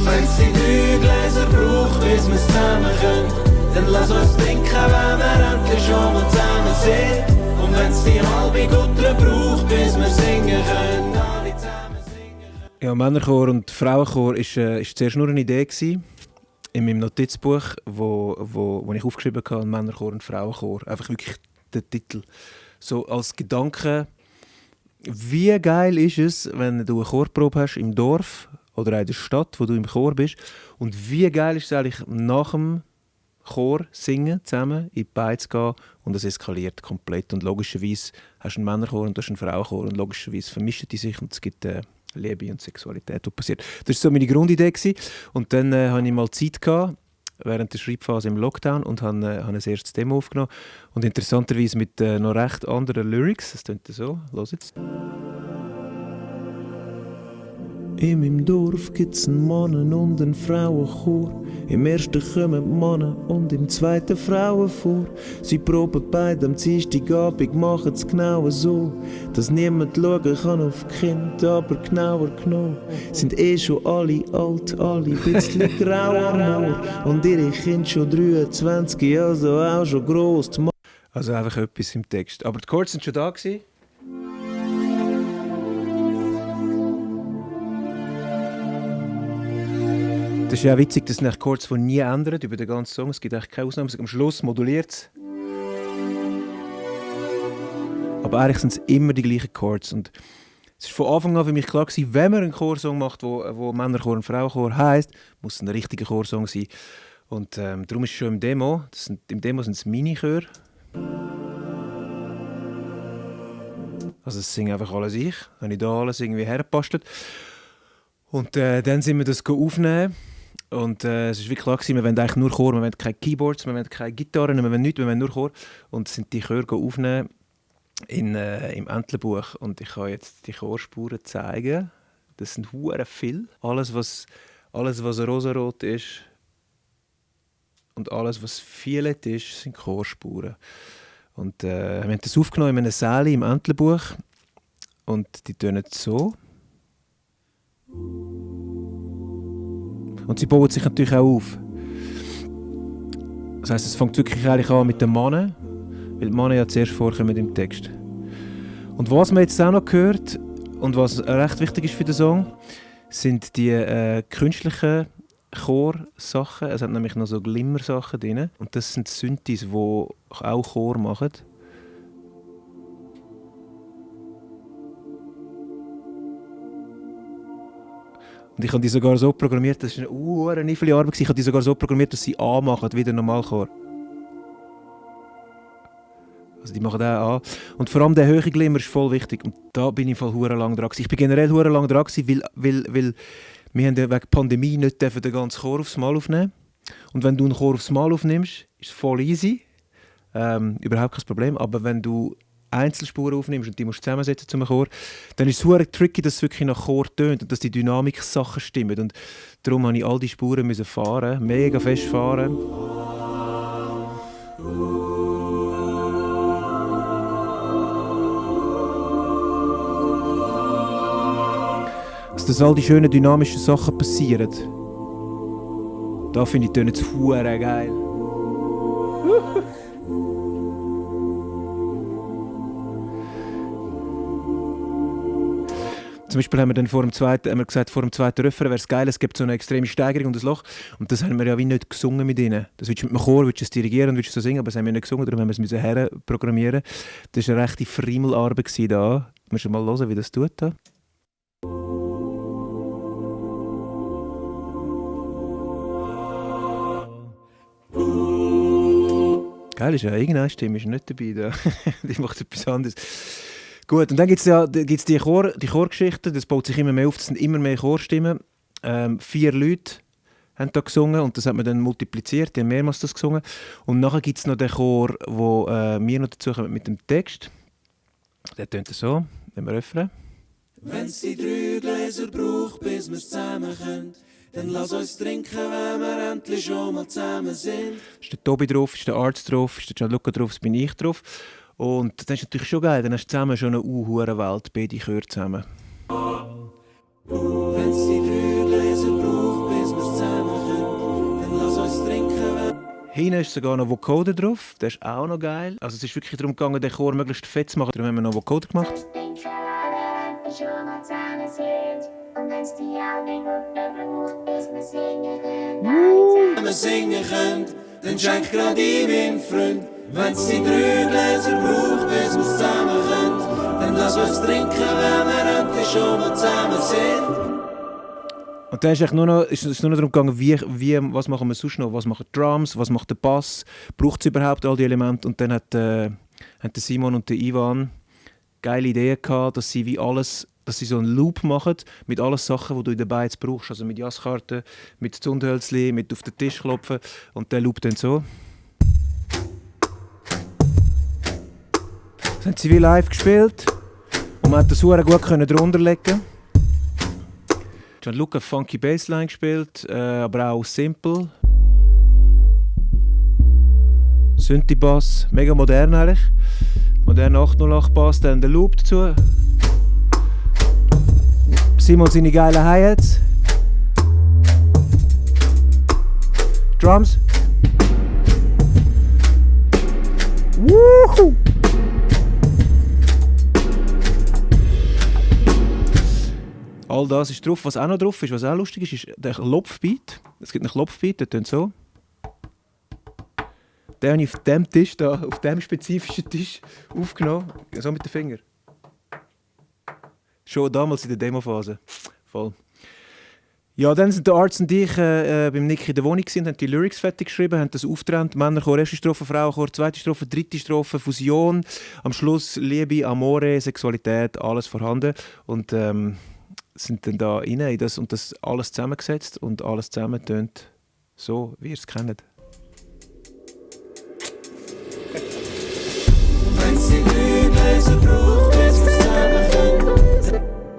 Wenn's die 3 Gläser braucht, bis wir's zusammen können, dann lass uns trinken, wenn wir endlich schon mal zusammen sind. Und wenn's die halbe Gutter braucht, bis wir singen können, alle zusammen singen können. Ja, Männerchor und Frauenchor ist zuerst nur eine Idee gewesen, in meinem Notizbuch, wo ich aufgeschrieben habe, Männerchor und Frauenchor. Einfach wirklich der Titel. So als Gedanke, wie geil ist es, wenn du eine Chorprobe hast im Dorf oder in der Stadt, wo du im Chor bist. Und wie geil ist es eigentlich, nach dem Chor singen, zusammen in die Beine zu gehen und es eskaliert komplett. Und logischerweise hast du einen Männerchor und du hast einen Frauenchor und logischerweise vermischen die sich und es gibt Liebe und Sexualität, die passiert. Das war so meine Grundidee gewesen. Und dann hatte ich mal Zeit gehabt, während der Schreibphase im Lockdown und habe ein erstes Demo aufgenommen. Und interessanterweise mit noch recht anderen Lyrics. Das klingt so. Los jetzt. In meinem Dorf gibt's einen Mann- und einen Frauenchor. Im ersten kommen Männer und im zweiten Frauen vor. Sie proben beide am Dienstagabend, machen's genau so, dass niemand schauen kann auf die Kinder, aber genauer genommen sind schon alle alt, alle ein bisschen grau am Ohr. Und ihre Kinder schon 23, also auch schon gross. Also einfach etwas im Text. Aber die Chords sind schon da gewesen. Das ist ja witzig, dass sich Chords von nie ändern über den ganzen Song. Es gibt eigentlich keine Ausnahme. Am Schluss moduliert es. Aber eigentlich sind es immer die gleichen Chords. Und es war von Anfang an für mich klar gewesen, wenn man einen Chorsong macht, wo Männerchor und Frauenchor heisst, muss es ein richtiger Chorsong sein. Und darum ist es schon im Demo. Im Demo sind es Mini-Chöre. Also es singe einfach alles ich. Dann habe ich da alles irgendwie hergepastelt. Und dann sind wir das aufnehmen. Und es war wirklich klar, wir wollen eigentlich nur Chor, wir wollen keine Keyboards, wir wollen keine Gitarren, wir wollen nichts, wir wollen nur Chor. Und sind die Chöre aufnehmen im Entlebuch. Und ich kann jetzt die Chorspuren zeigen. Das sind hure viel. Alles, was rosarot ist und alles, was violett ist, sind Chorspuren. Und wir haben das aufgenommen in einem Säle im Entlebuch. Und die tönen so. Und sie bauen sich natürlich auch auf. Das heisst, es fängt wirklich eigentlich an mit den Mannen, weil die Mannen ja zuerst vorkommen im Text. Und was man jetzt auch noch hört und was recht wichtig ist für den Song, sind die künstlichen Chorsachen. Es hat nämlich noch so Glimmersachen drin. Und das sind Synthes, die auch Chor machen. Und ich habe die sogar so programmiert, das war eine niffelige Arbeit, ich habe die sogar so programmiert, dass sie anmachen, wie der Normalchor. Also die machen den an. Und vor allem der hohe Glimmer ist voll wichtig. Und da bin ich voll hure lang dran. Ich bin generell hure lang dran, weil wir haben wegen der Pandemie nicht den ganzen Chor aufs Mal aufnehmen. Und wenn du einen Chor aufs Mal aufnimmst, ist es voll easy. Überhaupt kein Problem. Aber wenn du Einzelspuren aufnimmst und die musst du zusammensetzen zum Chor, dann ist es super tricky, dass es wirklich nach Chor tönt und dass die Dynamik-Sachen stimmen. Und darum musste ich all die Spuren fahren, mega fest fahren. Dass all die schönen dynamischen Sachen passieren. Da finde ich, tönt es hure geil. Zum Beispiel haben wir dann vor dem zweiten Refrain wäre es geil, es gibt so eine extreme Steigerung und ein Loch. Und das haben wir ja wie nicht gesungen mit ihnen. Das willst du mit dem Chor, willst du es dirigieren, willst du es so singen, aber das haben wir nicht gesungen, darum haben wir es herprogrammieren. Das war eine rechte Frimmelarbeit da. Du musst mal hören, wie das tut. Da. Geil ist ja, irgendeine Stimme ist nicht dabei. Da. Die macht etwas anderes. Gut, und dann gibt es die Chorgeschichten, das baut sich immer mehr auf, das sind immer mehr Chorstimmen. 4 Leute haben da gesungen und das hat man dann multipliziert, die haben mehrmals das gesungen. Und nachher gibt es noch den Chor, wo wir noch dazu kommen mit dem Text. Der tönt so, wenn wir öffnen. Wenn's die 3 Gläser braucht, bis wir's zusammen können, dann lass uns trinken, wenn wir endlich schon mal zusammen sind. Ist der Tobi drauf, ist der Arzt drauf, ist der Gianluca drauf, ist bin ich drauf. Und das ist natürlich schon geil, dann hast du zusammen schon eine Welt, beide Chöre zusammen. Wenn's die 3 Gläser braucht, bis wir's zusammen können, dann lass uns trinken. Hinten ist sogar noch Vocoder drauf, der ist auch noch geil. Also es ist wirklich darum gegangen, den Chor möglichst fett zu machen, darum haben wir noch Vocoder gemacht. Wenn wir singen können, dann schenk grad ihm mein Freund. Wenn's die 3 Gläser braucht, bis wir's zusammen können, dann lass uns trinken, wenn wir endlich schon mal zusammen sind. Und dann ist es nur noch darum gegangen, was machen wir sonst noch, was machen die Drums, was macht der Bass, braucht es überhaupt all die Elemente. Und dann haben der Simon und der Ivan geile Ideen gehabt, dass sie so einen Loop machen mit allen Sachen, die du in der Beiz brauchst. Also mit Jazzkarten, mit Zündhölzli, mit auf den Tisch klopfen. Und der Loop dann so. Das haben sie wie live gespielt und man hat das sehr gut drunter legen. Gianluca funky Bassline gespielt, aber auch simple. Synthi-Bass, mega modern eigentlich. Modern 808 Bass, dann der Loop dazu. Simon seine geilen Hi-Hats. Drums. Woohoo! All das ist drauf. Was auch noch drauf ist, was auch lustig ist der Klopfbeat. Es gibt einen Klopfbeat, der tönt so. Den habe ich auf diesem Tisch, auf diesem spezifischen Tisch aufgenommen. So mit den Fingern. Schon damals in der Demophase. Voll. Ja, dann sind der Arzt und ich beim Nick in der Wohnung und haben die Lyrics fertig geschrieben, haben das aufgetrennt. Männerchor, erste Strophe, Frauenchor, zweite Strophe, dritte Strophe, Fusion. Am Schluss Liebe, Amore, Sexualität, alles vorhanden. Und sind dann da rein in das und das alles zusammengesetzt und alles zusammen tönt so, wie ihr es kennt.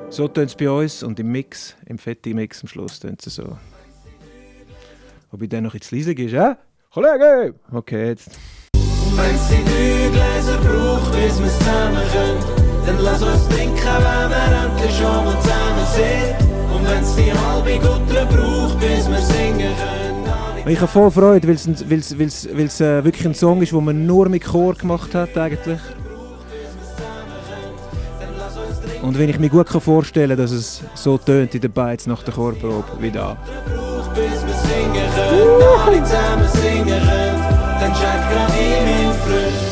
So tönt es bei uns und im Mix, im fettigen Mix am Schluss tönt es so. Wobei der noch jetzt leise ist, hä? Kollege! Okay, jetzt. Wenn's die 3 Gläser braucht, bis wir's zusammen können, dann lass uns trinken, wenn wir endlich schon mal zusammen sind. Und wenn's die halbe Gutter braucht, bis wir singen können. Ich habe voll Freude, weil es wirklich ein Song ist, den man nur mit Chor gemacht hat eigentlich. Und wenn ich mir gut vorstellen kann, dass es so tönt in den Beiz nach der Chorprobe wie da. Bis wir singen können, alle zusammen singen können, dann schenk grad ihm mein Freund.